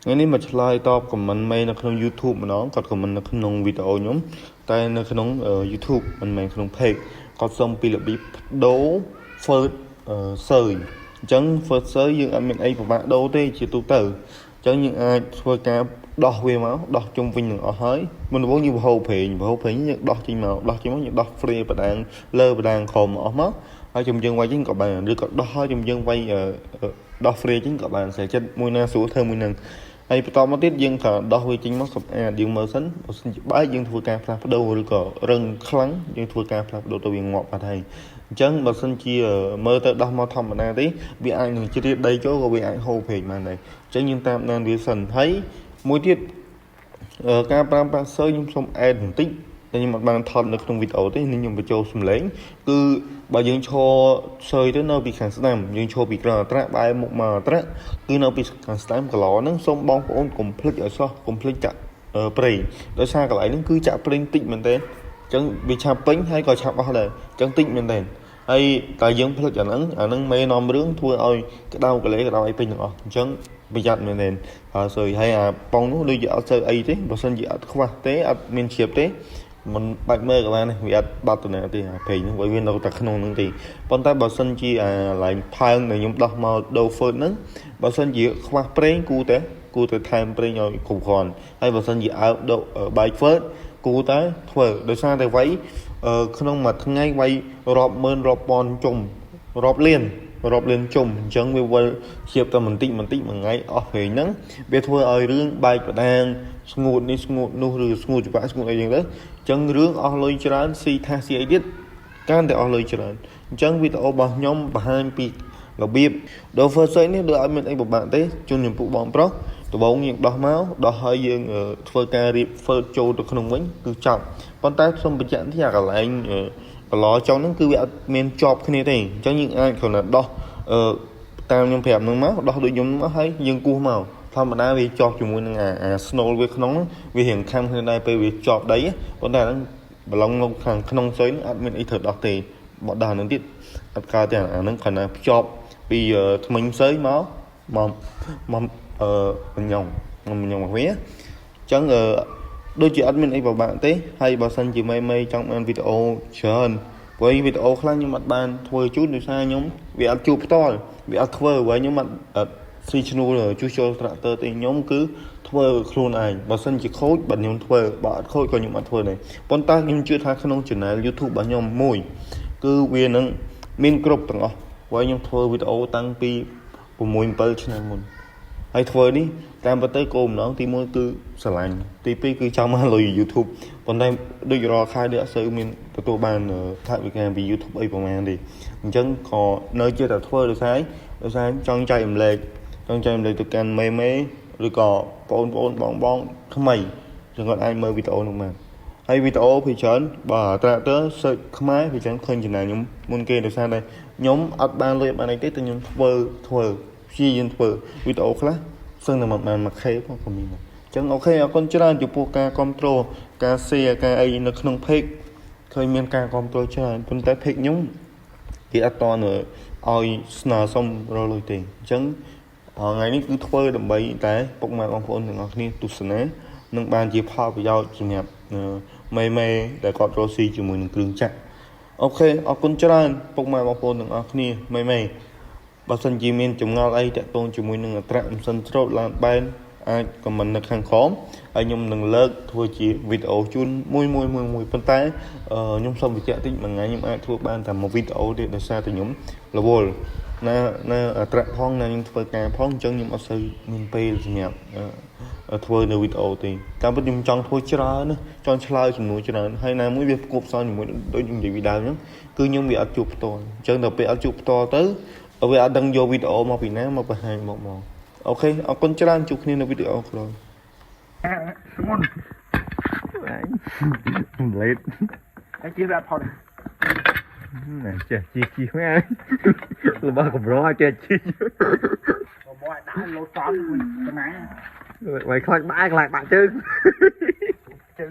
ថ្ងៃនេះមកឆ្លើយតប comment មេនៅក្នុង YouTube ម្ដងគាត់ comment នៅក្នុងវីដេអូខ្ញុំតែនៅក្នុង YouTube មិនមែនក្នុង page គាត់សុំពីរបៀបដូរ ហ្វឺត សើយអញ្ចឹង ហ្វឺត សើយយើងអត់មានអីពិបាកដូរទេជាទូទៅអញ្ចឹងយើងអាចធ្វើការដោះវាមកដោះជុំវិញនឹងអស់ហើយមុនដំបូងយើងបង្ហូរប្រេងបង្ហូរប្រេងយើងដោះចេញមកដោះចេញមកយើងដោះ ហ្វ្រា បដាងលើបដាងក្រោមអស់មកហើយជំយើងវាយចេញក៏បានឬក៏ដោះហើយជំយើងវាយដោះ ហ្វ្រា ចេញក៏បានស្រេចចិត្តមួយណាស្រួលធ្វើមួយនឹងហើយបន្តមកទៀតយើងក៏ដោះវាចេញមកសម្អាតយើងមើលសិនបើសិនជាបែកយើងធ្វើការផ្លាស់ប្ដូរឬក៏រឹងខ្លាំងយើងធ្វើការផ្លាស់ប្ដូរទៅវាងាប់បាត់ហើយអញ្ចឹងបើសិនជាមើលទៅដោះមកធម្មតាទេវាអាចនឹងជ្រៀតដីចូលក៏វាអាចហូរប្រេងបានដែរអញ្ចឹងយើងតាមដានវាសិនហើយមួយទៀតការប្រើប្រាស់សើខ្ញុំសូមអែតបន្តិចតែខ្ញុំអត់បានថតនៅក្នុងវីដេអូទេនេះខ្ញុំបញ្ចូលសំឡេងគឺបើយើងឈរសើយទៅនៅពីខាងស្ដាំយើងឈរពីក្រោយអត្រាបែរមុខមកអត្រាគឺនៅពីខាងស្ដាំកន្លោហ្នឹងសូមបងប្អូនកុំភ្លេចឲ្យសោះកុំភ្លេចចាក់ប្រេងដោយសារកន្លែងហ្នឹងគឺចាក់ប្រេងតិចមែនទេអញ្ចឹងវាឆាប់ពេញហើយក៏ឆាប់អស់ដែរអញ្ចឹងតិចមែនទេហើយតែយើងភ្លេចអាហ្នឹងអាហ្នឹងមេនាំរឿងធ្វើឲ្យក្តៅកលេក្តៅអីពេញទាំងអស់អញ្ចឹងប្រយ័ត្នមែនទេហើយសើហើយអាប៉ុងនោះដូចជាអត់សូវអីទេបើសិនជាអត់ខ្វះទេអត់មានជ្រាបទេមិនបាច់មើលក៏បានដែរវាអត់បាត់ទៅណាទេអាប្រេងហ្នឹងវានៅតែក្នុងហ្នឹងទេប៉ុន្តែបើសិនជាអាឡែងផើងដែលខ្ញុំដោះមកដូរហ្វឺតហ្នឹងបើសិនជាខ្វះប្រេងគូតែថែមប្រេងឲ្យគ្រប់គ្រាន់ហើយបើសិនជាអើបដូបែកហ្វឺតគូតែធ្វើដោយសារតែវាយក្នុងមួយថ្ងៃវាយរាប់ម៉ឺនរាប់ពាន់ជុំរាប់លានរាប់លានជុំអញ្ចឹងវាវិលជាបតែបន្តិចបន្តិចមួយថ្ងៃអស់ប្រេងហ្នឹងវាធ្វើឲ្យរឿងបែកបដាងស្ងួតនេះស្ងួតនោះឬស្ងួតច្បាក់ស្ងួតអីចឹងទៅអញ្ចឹងរឿងអស់លុយច្រើនស៊ីថាសស៊ីអីទៀតកាន់តែអស់លុយច្រើនអញ្ចឹងវីដេអូរបស់ខ្ញុំបង្ហាញពីរបៀបដូរ ហ្វឺត សើយនេះដូចអត់មានអីពិបាកទេជូនចំពោះបងប្រុសដំបូងយើងដោះមកដោះហើយយើងធ្វើការរៀប ហ្វឺត ចូលទៅក្នុងវិញគឺចប់ប៉ុន្តែសូមបញ្ជាក់ទីអាកន្លែងកឡចុងហ្នឹងគឺវាអត់មានជាប់គ្នាទេអញ្ចឹងយើងអាចគ្រាន់តែដោះអឺតាមខ្ញុំប្រាប់ហ្នឹងមកដោះដូចខ្ញុំមកហើយយើងគោះមកធម្មតាវាជាប់ជាមួយនឹងអា snow វាក្នុងវារៀងខំគ្នាដែរពេលវាជាប់ដីប៉ុន្តែអាហ្នឹងប្រឡងនៅខាងក្នុងស៊ុយហ្នឹងអត់មានអីត្រូវដោះទេបើដោះអាហ្នឹងទៀតអត់កើតទេអាហ្នឹងគ្រាន់តែភ្ជាប់ពីថ្មិញស៊ុយមកមកមកអឺញ៉ុងញ៉ុងមកវាអញ្ចឹងអឺដូចជាអត់មានអីពិបាកទេហើយបើសិនជាមេមេចង់បានវីដេអូច្រើនព្រោះវីដេអូខ្លះខ្ញុំអត់បានធ្វើជូនដោយសារខ្ញុំវាអត់ជួបផ្ទាល់វាអត់ធ្វើព្រោះខ្ញុំអត់ស៊ីឈ្នួលជួសជុលត្រាក់ទ័រទេខ្ញុំគឺធ្វើខ្លួនឯងបើសិនជាខូចបើខ្ញុំធ្វើបើអត់ខូចក៏ខ្ញុំអត់ធ្វើដែរប៉ុន្តែខ្ញុំជឿថាក្នុង channel YouTube របស់ខ្ញុំមួយគឺវានឹងមានគ្រប់ទាំងអស់ព្រោះខ្ញុំធ្វើវីដេអូតាំងពី6 7ឆ្នាំមុនហើយធ្វើនេះតាមពិតទៅគោលបំណងទី1គឺស្រឡាញ់ទី2គឺចង់មកលុយ YouTube ប៉ុន្តែដូចរាល់ខែដូចអត់សូវមានទទួលបានថវិកាពី YouTube អីប្រហែលទេអញ្ចឹងក៏នៅជាតែធ្វើដោយសារចង់ចែករំលែកចង់ចែករំលែកទៅកាន់មេមេឬក៏បងប្អូនបងបងថ្មីចឹងគាត់អាចមើលវីដេអូនោះបានហើយវីដេអូពីច្រើនបើត្រាក់ទ័រ search ខ្មែរពីច្រើនឃើញចំណាយខ្ញុំមុនគេដោយសារតែខ្ញុំអត់បានលុយបានអីទេតែខ្ញុំធ្វើធ្វើព្យាយាមធ្វើវីដេអូខ្លះសឹងតែមិនបាន 1K ផងក៏មានដែរអញ្ចឹង OK អរគុណច្រើនចំពោះការគ្រប់គ្រងការ share ការអីនៅក្នុង page ឃើញមានការគ្រប់គ្រងច្រើនប៉ុន្តែ page ខ្ញុំគេអត់តឲ្យស្នើសុំរកលុយទេអញ្ចឹងថ្ងៃនេះគឺធ្វើដើម្បីតែពុកម៉ែបងប្អូនទាំងអស់គ្នាទស្សនានឹងបានជាផលប្រយោជន៍សម្រាប់មេមេដែលគាត់រកស៊ីជាមួយនឹងគ្រឿងចក្រ OK អរគុណច្រើនពុកម៉ែបងប្អូនទាំងអស់គ្នាមេមេបើសិនជាមានចម្ងល់អីតាក់ទងជាមួយនឹងអត្រាម៉ាស៊ីនច្រូតឡានបែនអាច comment នៅខាងក្រោមហើយខ្ញុំនឹងលើកធ្វើជាវីដេអូជូនមួយមួយមួយមួយប៉ុន្តែខ្ញុំសូមបញ្ជាក់តិចមួយថ្ងៃខ្ញុំអាចធ្វើបានតែមួយវីដេអូទេដោយសារតែខ្ញុំរវល់ណាណាអត្រាផងណាខ្ញុំធ្វើការផងអញ្ចឹងខ្ញុំអត់សូវមានពេលសម្រាប់ធ្វើនៅវីដេអូទេតាមពិតខ្ញុំចង់ធ្វើច្រើនណាចង់ឆ្លើយចំនួនច្រើនហើយណាមួយវាគួបផ្សំជាមួយដូចខ្ញុំនិយាយពីដើមអញ្ចឹងគឺខ្ញុំវាអត់ជួបផ្ទាល់អញ្ចឹងដល់ពេលអត់ជួបផ្ទាល់ទៅវាអត់ដឹងយកវីដេអូមកពីណាមកបង្ហាញមកមក OK អរគុណច្រើនជួបគ្នានៅវីដេអូក្រោយ ស្ងួន អញលេត តែជិះវាអត់ផុត ណាចេះជីជីហ្នឹងរបស់កម្រចេះជី បបឲ្យដាក់លោតសំវិញកណា វាយខ្លាចបាក់ខ្លាចបាក់ជើង ជើង